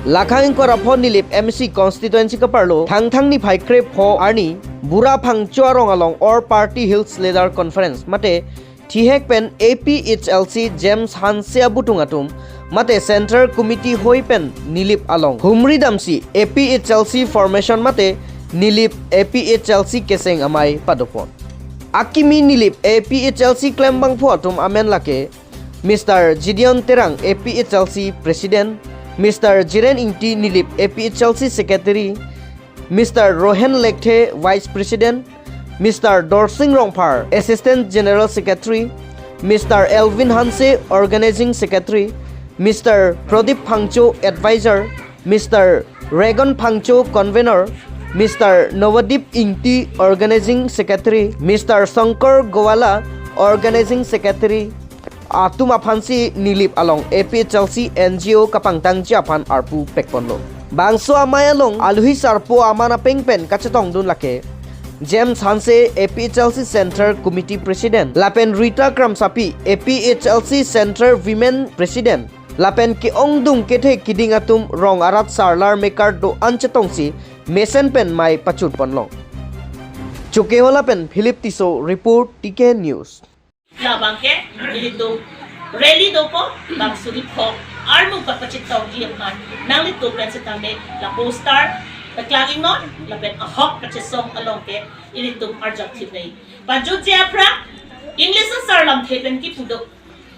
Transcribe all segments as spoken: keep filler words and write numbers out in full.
Lakhang ingkoi ra pho Nilip M A C constituency kaparlo Thangthang niphai krepho arni Bura Phangcho arong along All Party Hills Leader Conference mate thihek pen A P H L C James Hanse abutung atum mate Central Committee hoi pen Nilip along humri damsi A P H L C formation mate Nilip A P H L C keseng amei padopon. Akimi Nilip A P H L C klembangphu atum amen lake Mister Gideon Terang, A P H L C President, Mister Jiren Ingti, Nilip A P H L C Secretary, Mister Rohen Lekthe, Vice President, Mister Dorsing Rongphar, Assistant General Secretary, Mister Elvin Hanse, Organizing Secretary, Mister Pradip Phangcho, Advisor, Mister Regon Phangcho, Convener, Mister Novodip Ingti, Organizing Secretary, Mister Shankar Gowala, Organizing Secretary, atum aphansi Nilip along A P H L C N G O kapangtangji aphan arpu pekponlo. Bangso amei along aluhi sarpo aman apeng pen kachetongdun lake James Hanse, A P H L C Central Committee President, lapen Rita Kramsapi, A P H L C Central Women President, lapen ke-ongdung kethe kiding atum rong arat sarlar mekar do-an chetongsi mesen pen mei pachurponlong. Chokihola pen Philip Tisso report, T K News. Labang ke, ilitum rally dopo, bang suri pho, armu kapachit tongji aphan, nanglitum pen setame, la poster, paklang ingnon, lapen ahok kachesong along ke, ilitum arjap thip nai. Pajutji aphrang, English asar lamthe pen kipu do.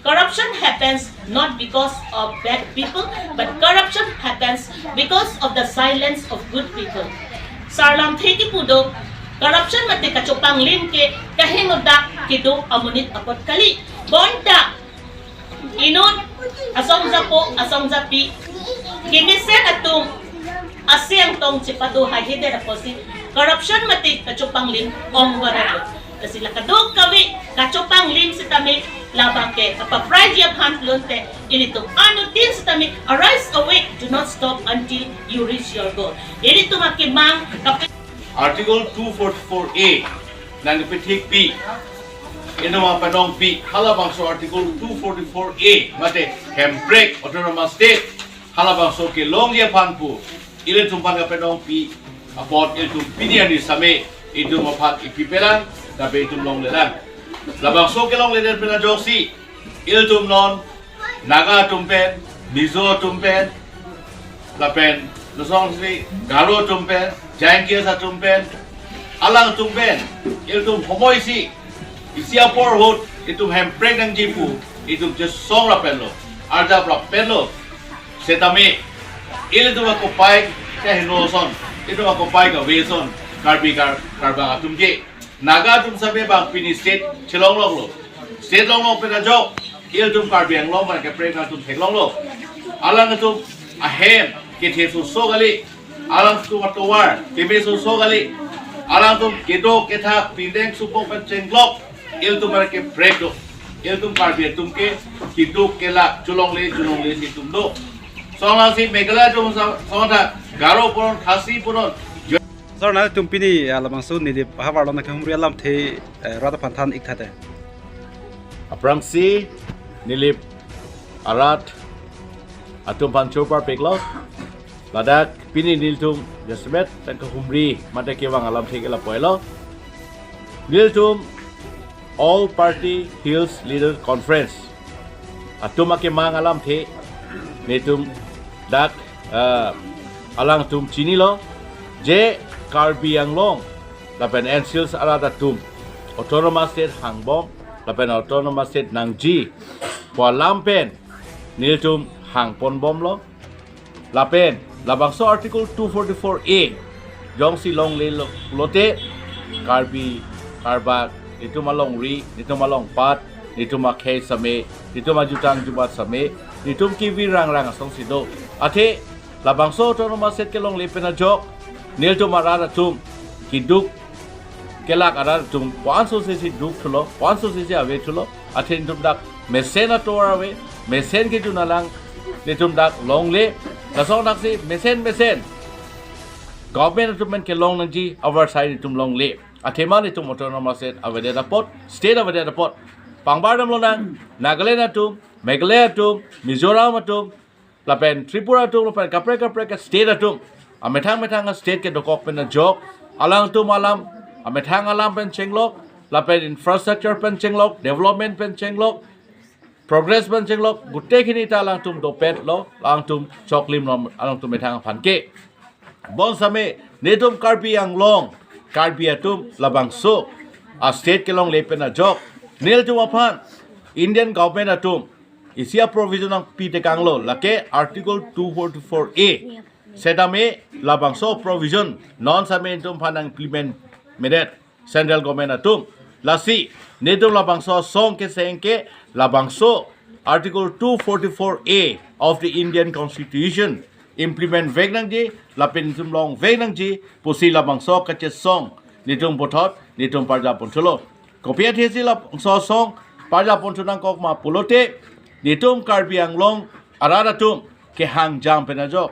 Corruption happens not because of bad people, but corruption happens because of the silence of good people. Sar lamthe kipu do, corruption mate kachopanglim ke kahingno dak kedo amonit apot kali. Bonta inut asong japo, asong japi, kemesen atum aseng tong chepado haihedet apotsi corruption mate kachopanglim ongvaret lo. Lasi la kadokave kachopanglim setame labang ke kapaphrangji aphan pulote ilitum anuttin setame arise, awake, do not stop until you reach your goal. Ilitum akemang kap- Article two forty-four A nangpethikpi, itum aphan nangpi, halabangso Article two forty-four A mate Hemprek Autonomous State halabangso kelongji aphan pu, ilitum aphan kapanongpi apot ilitum pini arni same itum aphan ipi pelang, tapi itum longlelang. Labangso kelongledet pen ajoksi, ilitum non Naga atum pen, Mizo atum pen, lapen lasonsi Garo atum pen, Jaintia atum pen, alangtum pen, ilitum homoi isi, isi apor ahut, itum Hemprek nangji pu, itum chesong lapen lo, arjap lapen lo. Setame, ilitum akopai kaheno ason, ilitum akopai kave ason, Karbi kar, Karbak atum ke. Naga atum same bang pini state chelonglok lo. State longlok pen ajok, ilitum Karbi Anglong bang kaprek atum theklonglo. Alangtum ahem kethe soso kali, alangtum atovar keme soso kali, alangtum kedo kethak pindeng supok pen chenglok, ilitum bang kaprek do. Ilitum Karbi atum ke keduk kelak cholongle cholongle si itum do. Sonasi Meghalaya atum sa-, songtha Garo punon, Khasi punon, Sir, nangtum pini, ah, labangso Nilip ahavar along nangkehumri alamthe, eh, rat aphan than ik thate. Aphrangsi Nilip arat atum aphan chopar peklo. Ladak pini nelitum jasemet nangkehumri mate kevang alamthe ke lapu-elo. Nelitum All Party Hills Leader Conference atum akemang alamthe nelitum dak, eh, alangtum chinilo, je Karbi Anglong lapen N C Hills arat atum Autonomous State hangbom lapen Autonomous State nangji pu alam pen nelitum hangponbomlo. Lapen labangso Article two forty-four A jongsi longle lo-, lote Karbi, Karbak, nelitum alongri, nelitum alongpat, nelitum akhei same, nelitum ajutang jubat same, nelitum kevir rangrang asongsi do. Athe labangso Autonomous State kelongle pen ajok, nelitum arat atum keduk kelak arat atum, ko-anso sesi duk thulo, ko-anso sesi ave thulo, athe nelitum dak mesen atovar ave, mesen kejun alang nelitum dak longle, laso anaksi mesen mesen government atum pen kelong nangji avarsai nelitum longle. Athema nelitum Autonomous State avedet apot, state avedet apot pangbar damlonang, Nagaland atum, Meghalaya atum, Mizoram atum, lapen Tripura atum lapen kaprek kaprek a-state atum, amethang methang a-state kedokok pen ajok, alangtum alam, amethang alam pen chenglok, lapen infrastructure pen chenglok, development pen chenglok, progress pen chenglok, gutekini ta alangtum dopetlo, alangtum choklimlo, alangtum methang aphan ke. Bonsitame, netum Karbi Anglong, Karbi atum labangso a-state kelongle pen ajok, nelitum aphan Indian government atum isi a-provision nangpitekanglo, lake Article two forty-four A. Setame labangso provision non sitame netum aphan nang-implement medet central government atum. Lasi netum labangso asong keseng ke labangso Article two forty-four A of the Indian Constitution implement vek nangji, lapen netum longvek nangji pusi labangso kachesong netum puthot netum parjap ponthulo. Kopi athesi labangso asong parjap ponthu nangkok ma pulote, netum Karbi Anglong arat atum kehangjam pen ajok,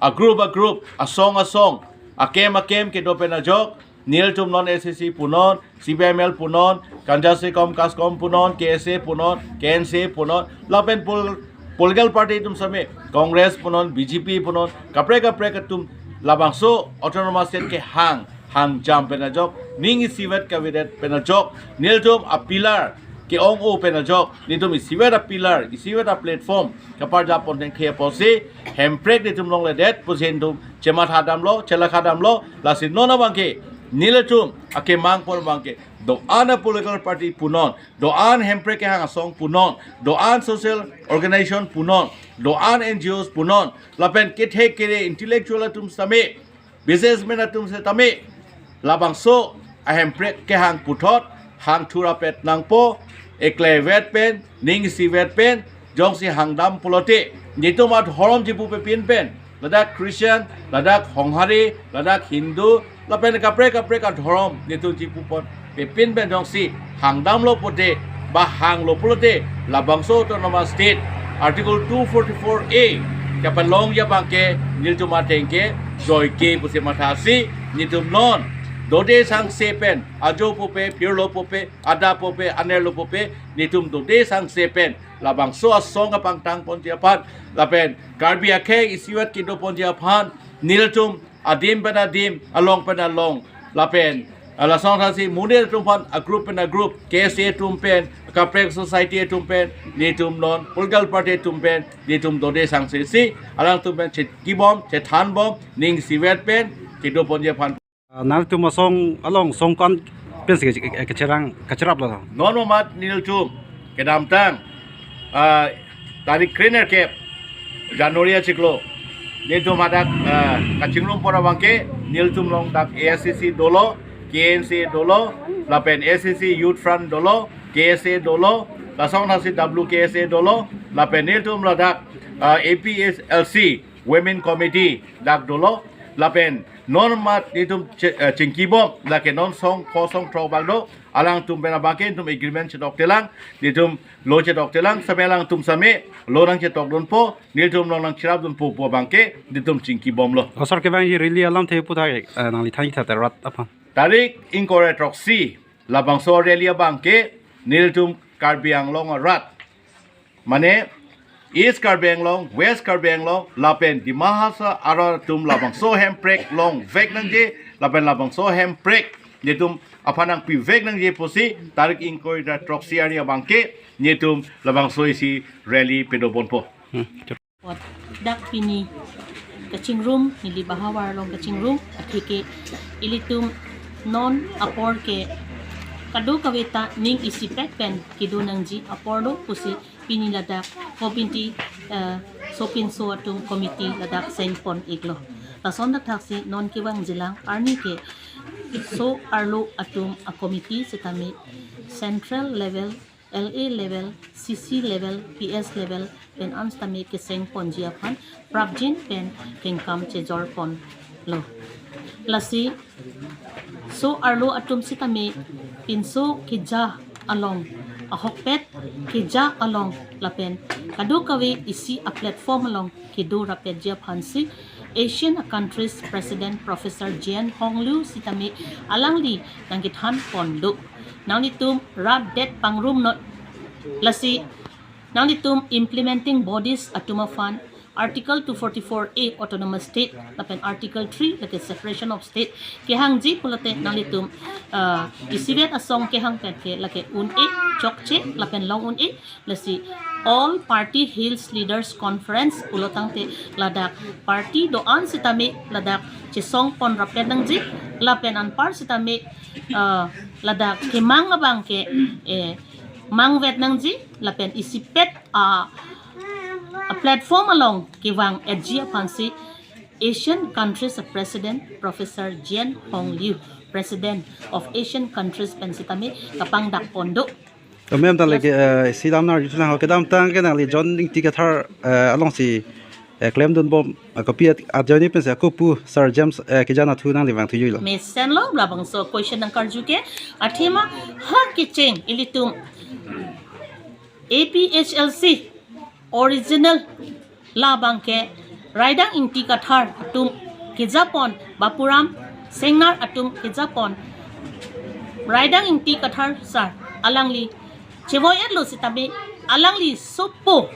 a-group a-group, asong asong, akem akem kedo pen ajok, nelitum non A C C punon, C P I M L punon, Kanja Sekom Kaskom punon, K S A punon, K N C A punon, lapen pol-, political party atum sitame, Congress punon, B J P punon, kaprek kaprek atum labangso autonomous state kehang, hangjam pen ajok, ning isivet kavedet pen ajok, nelitum a-pillar ke-ong-o pen ajok, netum isivet a-pillar, isivet a-platform kaparjap pontangkhe apotsi, hemprek netum longledet pusi netum chematha damlo, chelakha damlo. Lasi non abangke, nelitum akemang pon abangke, do-an a-political party punon, do-an hemprek kehang asong punon, do-an social organization punon, do-an N G Os punon, lapen kethek kere intellectual atum sitame, businessman atum sitame, labangso ahemprek kehang puthot hangthurapet nangpo, eklevet pen, ning isivet pen, jongsi hangdam pulote, netum adhorom chipu pepin pen, ladak Christian, ladak Honghari, ladak Hindu, lapen kaprek kaprek adhorom netum chipu pon pepin pen jongsi hangdamlo pulote, ba hanglo pulote, labangso autonomous state Article two forty-four A kapalongji abangke nelitum ateng ke joike pusi mathasi, netum non dode sangse pen, ajo pupe, pirlo pupe, ada pupe, anerlo pupe, netum dode sangse pen labangso asong kapangtang ponji aphan, lapen Karbi akhei isivet kedo ponji aphan, nelitum adim pen adim, along pen along, lapen, ah, lason athasi monit atum aphan a-group pen a-group, K S A atum pen, kaprek society atum pen, netum non political party atum pen, netum dode sangse si, alangtum pen chekibom, chethanbom, ning isivet pen kedo ponji aphan. Ah, nangtum asong along song ko-an pensi ke, ke, kecherang, kecheraplo? Non mamat nelitum kedamtang, ah, tarik krenerkep January achiklo, nelitum hadak, ah, kachingrum pon abangke, nelitum along dak A I C C dolo, K N C A dolo, lapen A C C Youth Front dolo, K S A dolo, lason athasi W K S A dolo, lapen nelitum ladak, ah, A P H L C Women Committee dak dolo, lapen non mamat netum che-, eh, chingkibom, lake non song pho song throk bang do, alangtum pen abangke netum agreement chetok telang, netum lo chetok telang, sitame alangtum sitame lo nangchetok dunpo, nelitum along nangcherap dunpo pu abangke netum chingkibomlo. Asor kevangji rally alamthe puthot, eh, nangli thanji thate rat aphan. Tarik ingkoi ra throksi, labangso rally abangke nelitum Karbi Anglong arat, mane East Karbi Anglong, West Karbi Anglong, lapen Dima Hasao arat atum labangso hemprek longvek nangji, lapen labangso hemprek netum aphan nangpivek nangji pusi, tarik ingkoi ra throksi arni abangke netum labangso isi rally pado ponpo. Hmm. Dak pini kachingrum, neli bahavar along kachingrum, atheke ilitum non apor ke kadokave ta ning isipet pen kedo nangji apor lo pusi pini ladak committee, eh, sopinso atum committee ladak sengpon iklo. Lason dak thaksi non kevangjilang arni ke so-arlo atum a-committee sitame central level, L A level, C C level, P S level pen an sitame keseng ponji aphan prapjin pen kengkam chejor ponlo. Lasi so-arlo atum sitame pinso keja along, ahokpet keja along lapen kadokave isi a-platform along kedo rapetji aphansi Asian a-countries President Professor Jian Honglu sitame alangli nangkethan pon do. Nanglitum rapdet pangrumnon, lasi nanglitum implementing bodies atum aphan Article two forty-four A Autonomous State lapen Article three lake Separation of State kehangji pulote nanglitum, ah, isivet asong kehang pen ke lake un-e, chokche lapen long un-e. Lasi All Party Hills Leaders Conference pulo tangte ladak party do-an sitame ladak chesong pon rapet nangji lapen anpar sitame, ah, ladak kemang abang ke, eh, mangvet nangji lapen isipet a, a platform along kevang-etji aphansi Asian countries a President Professor Jian Hong Liu, President of Asian countries pen sitame kapangdak pon do. To ma'am, ta lake, eh, si damnar juthu lang ho, kedamtang ke nangli John Ingti Kathar, eh, alongsi, eh, klemdunbom, eh, kopi at, ajoine pensi ako pu Sir James, eh, Kejanatthu nangli vangthuji lo. Mesenlo, labangso question nangkarju ke, athema ha kecheng ilitum A P H L C original labang ke Raidang Ingti Kathar atum kejapon, Bapuram Singnar atum kejapon, Raidang Ingti Kathar sir alangli chevoi-etlo sitame alangli sopo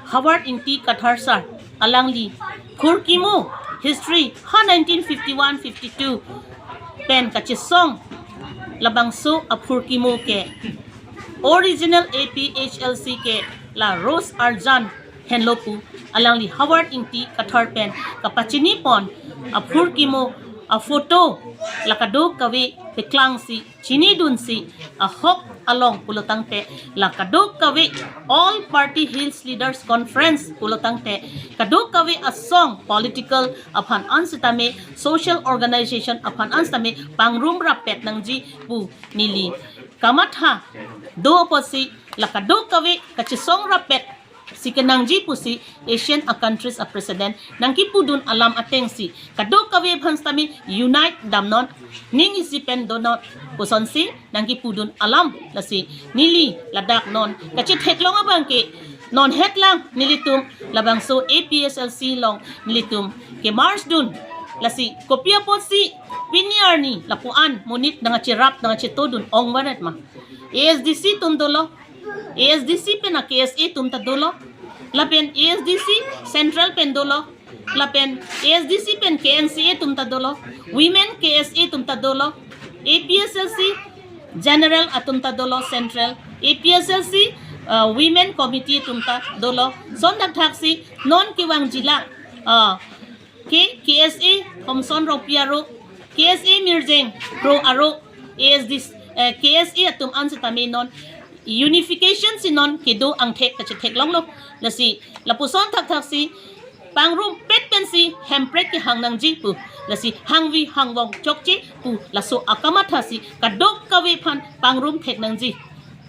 Howard Ingti Kathar sir alangli phurkimo history ha nineteen fifty-one fifty-two pen kachesong labangso aphurkimo ke original A P H L C ke la Rose Arjan henlo pu alangli Howard Ingti Kathar pen kapachini pon aphurkimo aphoto la kadokave peklangsi chinidunsi ahok along pulo tangte la kadokave All Party Hills Leaders Conference pulo tangte kadokave asong political aphan an sitame social organization aphan an sitame pangrum rapet nangji pu neli kamatha do apotsi la kadokave kachesong rapet si kenangji pusi Asian a countries a President nangkipudun alam atengsi kadokave aphan sitame unite damnon, ning isi pen donon pusonsi nangkipudun alam. Lasi neli ladak non kachetheklong abang ke non hetlang nelitum labangso A P H L C along nelitum ke march dun. Lasi kopi apotsi pini arni lapu-an monit nangkacherap nangkachetodun ongvaret ma? A S D C atum dolo, A S D C pen a K S A atum ta dolo, lapen A S D C Central pen dolo, lapen A S D C pen K N C A atum ta dolo, Women K S A atum ta dolo, A P H L C General atum ta dolo, Central A P H L C, uh, Women Committee atum ta dolo. Lason thakthaksi non kevangji la, uh, ke K S A Thomson Rongpi aro, K S A Mirjeng Kro aro, A S D, eh, K S A atum an sitame non unification si non kedo angthek kachetheklonglo. Lasi lapuson thakthaksi pangrumpet pensi Hemprek kehang nangji pu. Lasi hangvi hangvong chokche pu laso akamathasi kadokave aphan pangrum thek nangji.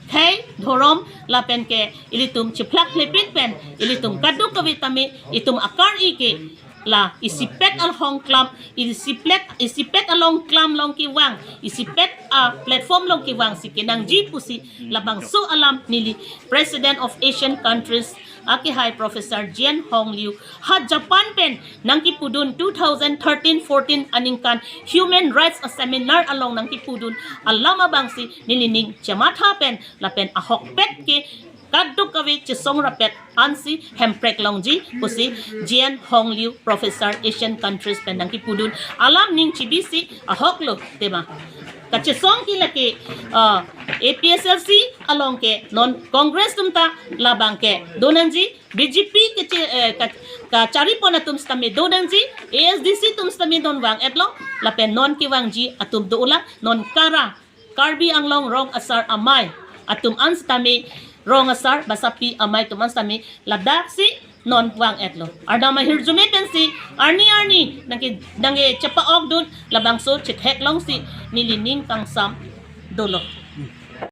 Khei, dhorom lapen ke ilitum chiphlak lepin pen ilitum kadokave tame itum akar-i ke la isipet along klam, isipet, isipet along klam along kevang, isipet a platform along kevangsi kenangji pusi labangso alam neli President of Asian Countries akehai Professor Jian Hong Liu ha Japan pen nangkipudun two thousand thirteen fourteen aningkan human rights a seminar along nangkipudun alam abangsi nelining chematha pen lapen ahokpet ke kadokave chesong rapet ansi Hemprek longji pusi Jian Hong Liu Professor Asian Countries pen nangkipudun alam ning chibisi ahoklo tema. Kachesong ke lake, ah, A P H L C along ke non Congress atum ta labang ke do nangji, B J P ke che, eh, ka, kachari pon atum sitame do nangji, A S D C atum sitame non vang-etlo, lapen non kevangji atum do ulang, non kara Karbi Anglong rong asar amei atum an sitame, rong asar basapi amei atum an sitame ladaksi non vang-etlo. Arnam ahirjume pensi arni arni nangke, nangkechapa-okdun labangso chetheklongsi nelining kangsam dolo.